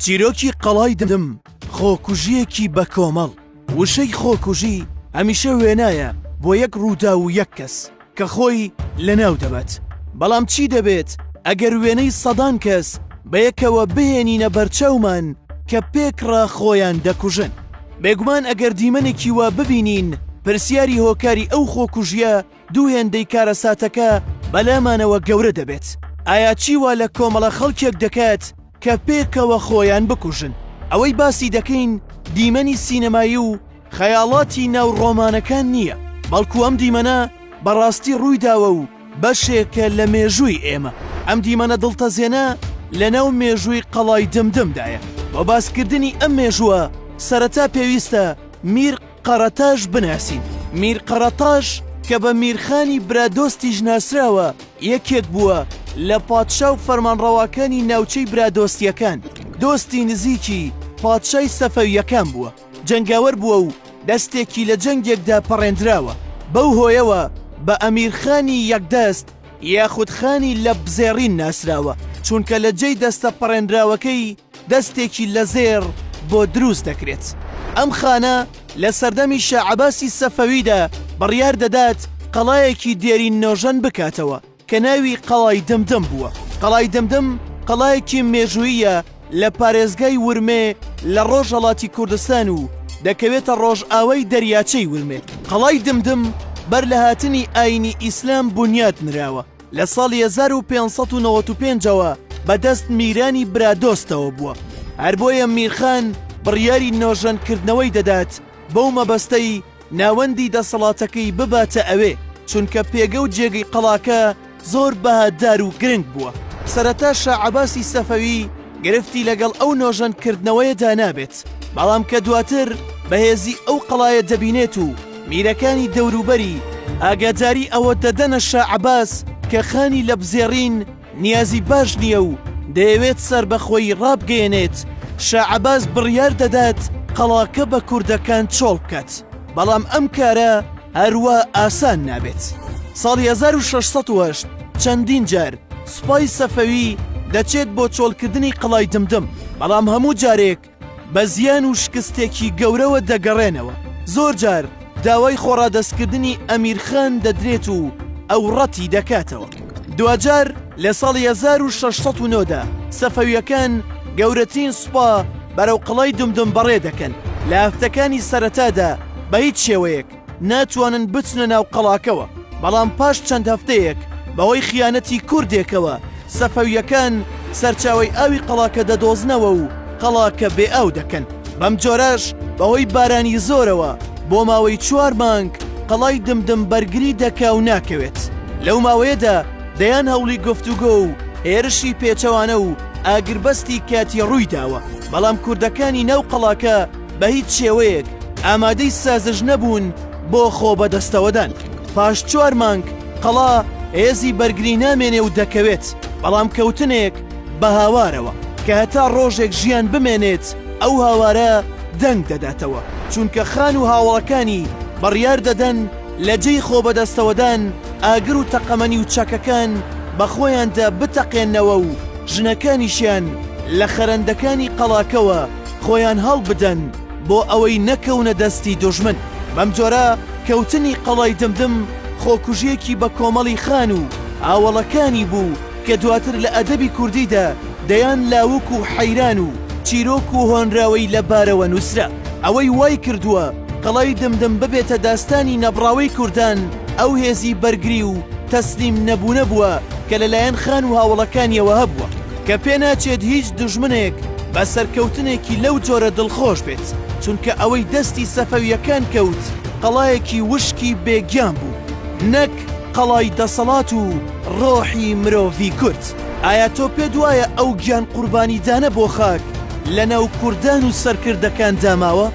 چیرۆکی قەڵای دمدم، خۆکوژییەکی بەکۆمەڵ. وشەی خۆکوژی هەمیشە وێنایە بۆ یەک ڕووداو و یەک کەس کە خۆی لەناو دەبات، بەڵام چی دەبێت ئەگەر وێنەی سەدان کەس بەیەکەوە بهێنینە بەرچاومان کە پێکڕا خۆیان دەکوژن؟ بێگومان ئەگەر دیمەنێکی وا ببینین پرسیاری هۆکاری ئەو خۆکوژییە دوو هێندەی کارەساتەکە بەلامانەوە گەورە دەبێت. ئایا چی وا لە کۆمەڵە خەڵکێک دەکات کە پێکەوە خۆیان بکوژن؟ ئەوەی باسی دەکەین دیمەنی سینەمایی و خەیاڵاتی ناو ڕۆمانەکان نییە، بەڵکو ئەم دیمەنە بەڕاستی ڕوویداوە و بەشێکە لە مێژووی ئێمە. ئەم دیمەنە دڵتەزێنە لەناو مێژووی قەڵای دمدمدایە. بۆ باسکردنی ئەم مێژووە سەرەتا پێویستە میر قەرەتاش بناسین. میر قەرەتاش کە بە میرخانی برادۆستیش ناسراوە، یەکێک بووە لە پادشا و فەرمانڕەواکانی ناوچەی برادۆستییەکان، دۆستی نزیکی پادشای سەفەوییەکان بووە، جەنگاوەر بووە و دەستێکی لە جەنگێکدا پەڕێندراوە، بەو هۆیەوە بە ئەمیرخانی یەکدەست یاخود خانی لەپزێڕین ناسراوە، چونکە لە جێی دەستە پەڕێنراوەکەی دەستێکی لە زێڕ بۆ دروست دەکرێت. ئەم خانە لە سەردەمی شا عەباسی سەفەویدا بڕیار دەدات قەڵایەکی دێرین نۆژەن بکاتەوە کە ناوی قەڵای دمدم بووە. قەڵای دمدم قەڵایەکی مێژووییە لە پارێزگای ورمێ لە ڕۆژهەڵاتی کوردستان و دەکەوێتە ڕۆژئاوای دەریاچەی ورمێ. قەڵای دمدم بەر لە هاتنی ئایینی ئیسلام بونیاد نراوە. لە ساڵی 1595 ەوە بە دەست میرانی برادۆستەوە بووە. هەر بۆیە میرخان بڕیاری نۆژەنکردنەوەی دەدات بەو مەبەستەی ناوەندی دەسەڵاتەکەی بباتە ئەوێ، چونکە پێگە و جێگەی قەڵاکە زۆر بەهادار و گرنگ بووە. سەرەتا شا عەباسی سەفەوی گرفتی لەگەڵ ئەو نۆژەنکردنەوەیەدا نابێت، بەڵام کە دواتر بەهێزی ئەو قەڵایە دەبینێت و میرەکانی دەوروبەری ئاگاداری ئەوە دەدەنە شا عەباس کە خانی لەپزێڕین نیازی باش نییە و دەیەوێت سەربەخۆیی ڕابگەیەنێت، شا عەباس بڕیار دەدات قەڵاکە بە کوردەکان چۆڵ بکات، بەڵام ئەم کارە هەروا ئاسان نابێت. ساڵی 1608 چەندین جار سوپای سەفەوی دەچێت بۆ چۆڵکردنی قەڵای دمدم، بەڵام هەموو جارێک بە زیان و شکستێکی گەورەوە دەگەڕێنەوە. زۆر جار داوای خۆڕادەستکردنی ئەمیرخان دەدرێت و ئەو ڕەتی دەکاتەوە. دواجار لە ساڵی 1609 دا سەفەوییەکان گەورەترین سوپا بەرەو قەڵای دمدم بەڕێ دەکەن. لە هەفتەکانی سەرەتادا بە هیچ شێوەیەک ناتوانن بچنە ناو قەڵاکەوە، بەڵام پاش چەند هەفتەیەک بەهۆی خیانەتی کوردێکەوە سەفەوییەکان سەرچاوەی ئاوی قەڵاکە دەدۆزنەوە و قەڵاکە بێ ئاو دەکەن، بەم جۆرەش بەهۆی بارانی زۆرەوە بۆ ماوەی چوار مانگ قەڵای دمدم بەرگری دەکا و ناکەوێت. لەو ماوەیەدا دەیان هەوڵی گفتوگۆ و هێرشی پێچەوانە و ئاگربەستی کاتی ڕووی داوە، بەڵام کوردەکانی ناو قەڵاکە بە هیچ شێوەیەک ئامادەی سازش نەبوون بۆ خۆبەدەستەوەدان. پاش چوار مانگ قەڵا هێزی بەرگری نامێنێ و دەکەوێت، بەڵام کەوتنێک بە هاوارەوە کە هەتا ڕۆژێک ژیان بمێنێت ئەو هاوارە دەنگ دەداتەوە، چونکە خان و هاوەڵەکانی بڕیار دەدەن لە جێی خۆبەدەستەوەدان ئاگر و تەقەمەنی و چەکەکان بە خۆیاندا بتەقێننەوە و ژنەکانیشیان لە خەرەندەکانی قەڵاکەوە خۆیان هەڵبدەن بۆ ئەوەی نەکەونە دەستی دوژمن. بەمجۆرە کەوتنی قەڵای دمدم خۆکوژییەکی بە کۆمەڵی خان و هاوەڵەکانی بوو کە دواتر لە ئەدەبی کوردیدا دەیان لاوک و حەیران و چیرۆک و هۆنراوەی لە بارەوە نووسرا. ئەوەی وای کردووە قەڵای دمدم ببێتە داستانی نەبڕاوەی کوردان ئەو هێزی بەرگری و تەسلیم نەبوونە بووە کە لە لایەن خان و هاوەڵەکانیەوە هەبووە. کە پێناچێت هیچ دوژمنێک بە سەرکەوتنێکی لەو جۆرە دڵخۆش بێت، چونکە ئەوەی دەستی سەفەوییەکان کەوت قەڵایەکی وشکی بێ گیان بوو، نەک قەڵای دەسەڵات و ڕۆحی مرۆڤی کورد. ئایا تۆ پێت وایە ئەو گیان قوربانیدانە بۆ خاک لەناو کوردان و سەرکردەکاندا ماوە؟